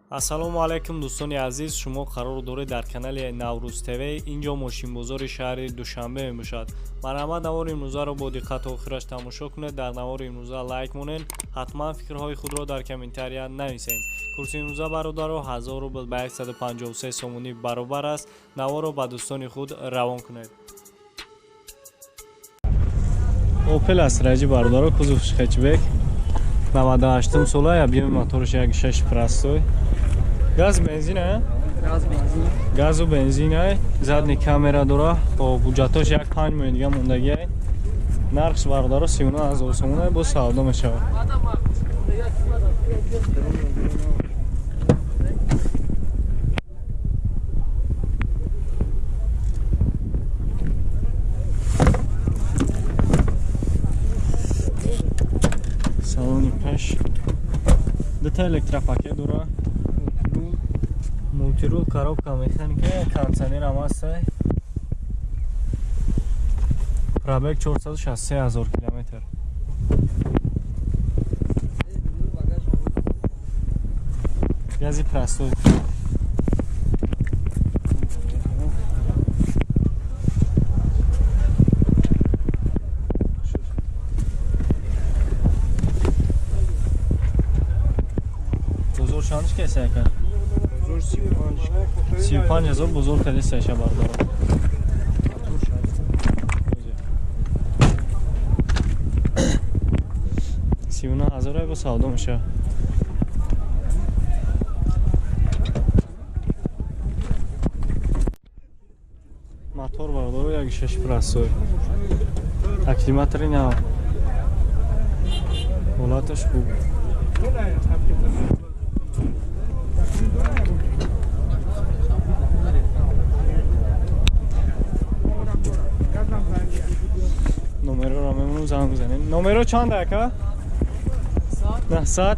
Ассалому алайкум, дӯстони азиз. Шумо қарор доред дар канали Наврӯз ТВ. Инҷо мошинбозори шаҳри Душанбе мебошад. Марҳамат, навори имрӯзаро бо диққат охираш тамошо кунед. Дар навори имрӯза лайк монед, ҳатман фикрҳои худро дар комментария нависед. Курси имрӯза, бародаро, 1000 рубл ба 153 сомонӣ баробар аст. Наворро ба дӯстони худ равон кунед. Опел Астраҷи, бародаро, кузов хэтчбек, 98 сола, объёми мотораш 1,6, простой, газ, бензин, а? Газ, бензин. Газу бензин, ай. Задний камера дора. Бо ҳуҷҷатош як 5 моҳи дига мондагиай. Нархш, бародаро, 39 000 сомон, бо савдо мешавад. Салони пеш дута электропакет дора, мультирул, коробка механика, кондиционер ҳам ҳастай. Пробег 463 ҳазор километр. Гази простой. Бозор чандш кеса, ака? Бозор 35. 35 000 бозор кадисташа, бародаро. Мотор 60. 39 000 бо савдо мешавад. Мотор, бародаро, 1,6, простой, акклиматори нав, ҳолаташ хуб. Номероро мемонам, занг бизанем. Номеро чанд, ака? 900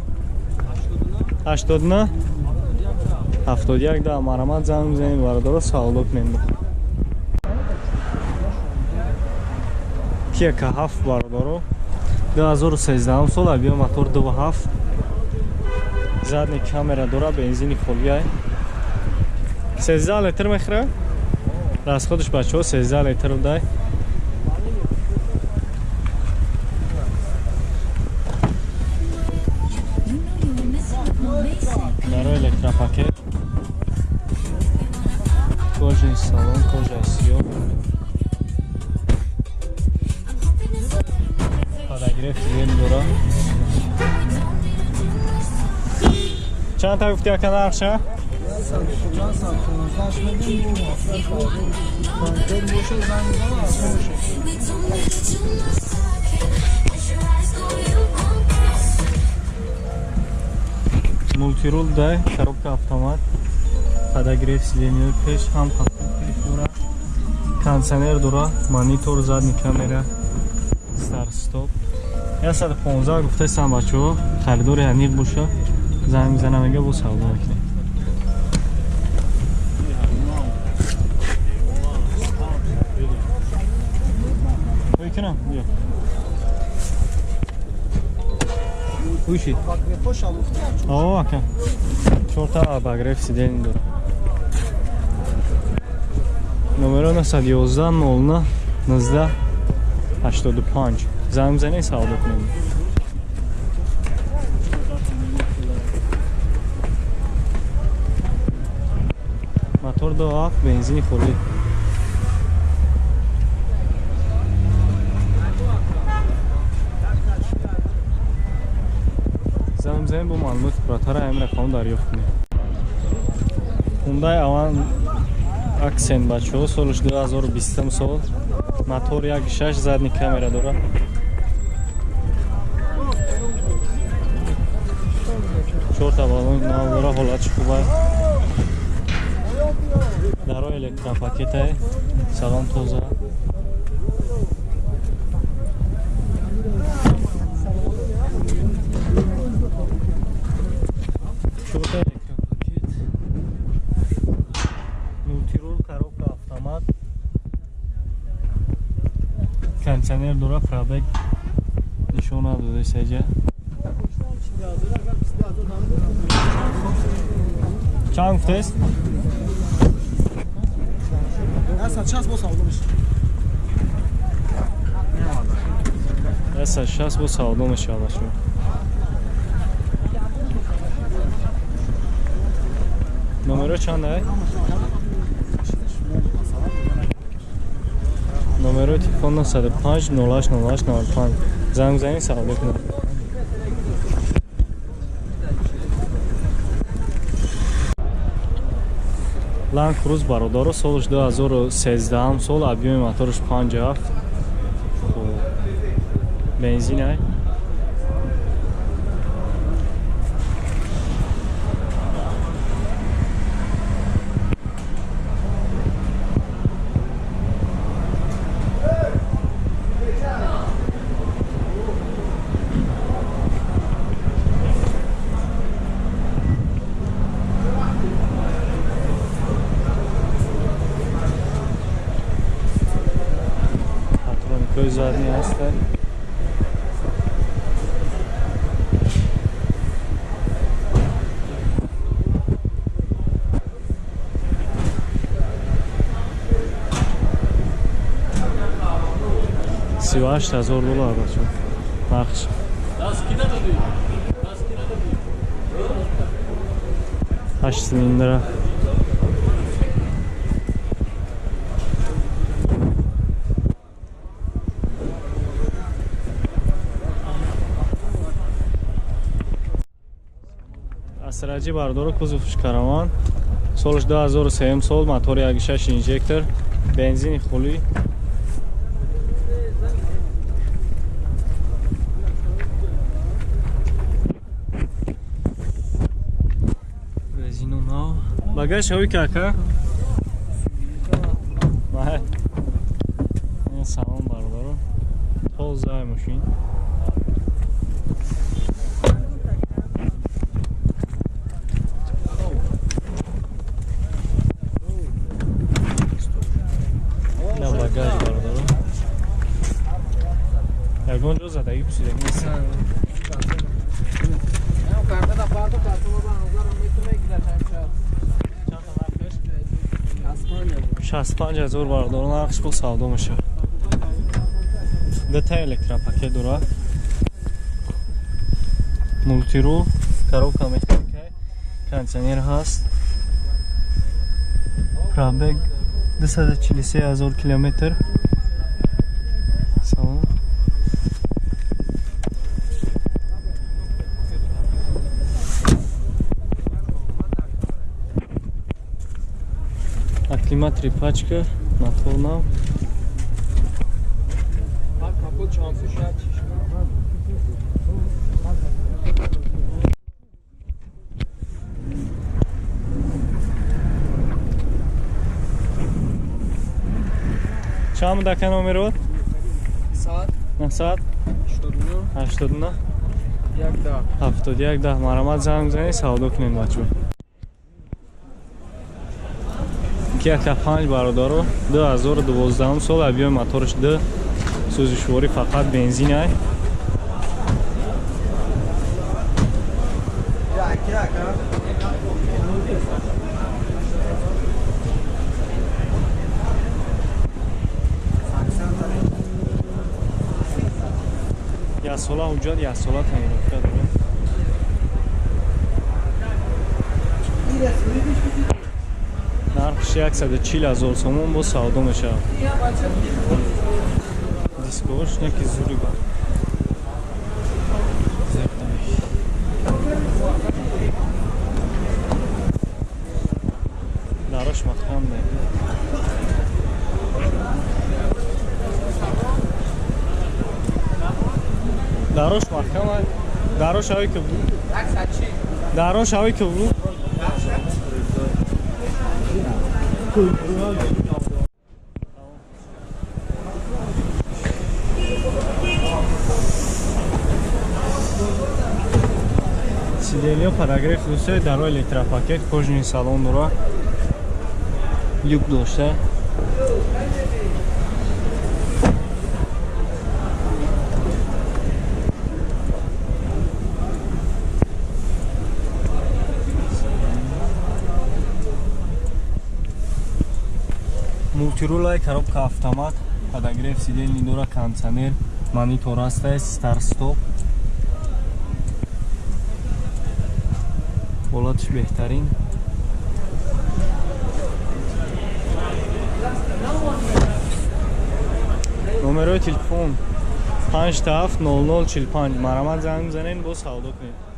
89 71 10. Марҳамат, занг бизанем, бародаро, савдо кунем. Кия К7, бародаро, 2013 сол, объём мотор 2,7, задний камера дора, бензини холиай, 13 литр мехӯра. Расходаш, бачаҳо, 13 литр дай. Даро электропакет, кожаный салон, кожаи сиёҳ, подогрев сидений дора. Чанд та гуфти, ака, нархша? 116 медем, бо боша, занг мезанам. Мультирул дай, коробка автомат, подогрев сиденья пеш ҳам пеш дора, кондиционер дора, монитор, задний камера, старт стоп. 115 гуфтаистам, бачаҳо. Харидори аниқ боша, занг мезанам, мега, бо савдо мекунем. Ой, кунам, биё. Уйши. О, ака. Чорта обогрев сидений дора. Номеро 911 09 19 85. Занг бизанед, савдо кунем. Мотор 2,7, бензини холӣ. Занг бизанед, бо маълумоти пурратара ҳамин рақам дарёфт кунед. Хундай Аван Аксент, бачаҳо, солаш 2020 сол, мотор 1,6, задний камера дора. Чорта балон нав дора, ҳолатш хуба. Даро электропакетай, салон тоза. Чорта электропакет, мультирул, коробка автомат, кондиционер дора. Пробег нишон надода саҷа. Чанд гуфтест? 160 бо савдо мешавад. 160 бо савдо мешавад бачаҳо. Номеро чанд ай? Номерои телефон 905 08 08 95. Занг бизанед, савдо кунед. Land Cruiser бародаро, солаш 2013 сол, объёми мотораш 5.7. Хуб, бензин ай. Задний ҳастанд. $38,000 бачо нархш. 8 цилиндра. Асраҷи бардоро, кузовш караван, солш 2003 сол, мотори 1.6 инжектор, бензини хулӣ. Резину нав. Багаж ҳавӣ кака? Салом бардоро. Тозаи мошин. Багаж бардоро. Ягон ҷо задагӣ пусидагӣ нест. $65,000 бардоро нархш бо савдо мешавад. Дута электропакет дорад. Мултирул, коробка механика, кондиционер ҳаст. Пробег 243,000 километр. Салом. Климат три пачка, мотор нав. Чанд будака номерот? 989 71 10. Марҳамат, занг бизанед, савдо кунед бачо. Kia K5 бародаро, 2012 сол, объёми мотораш 2, сӯзишворӣ фақат бензин ай. Яксола ҳуҷҷат, яксола тонировка дорад. Нархш 140,000 сомон бо савдо мешавад. Дисковаш неки зури бар. Дарош маҳкам не. Дарош маҳкам ай. Дарош ҳавӣ ки бу. Дарош ҳавӣ ки бу. Сиденье подогрев дӯстои, даро электропакет, кожаный салон дора, люк дошта. Мультирулай, коробка автомат, подогрев сидений дора, кондиционер, монитор ҳастай, старт-стоп. Ҳолатиш беҳтарин. Номерои телефон 57 00 45. Марҳамат, занг бизанед, боз савдо кунед.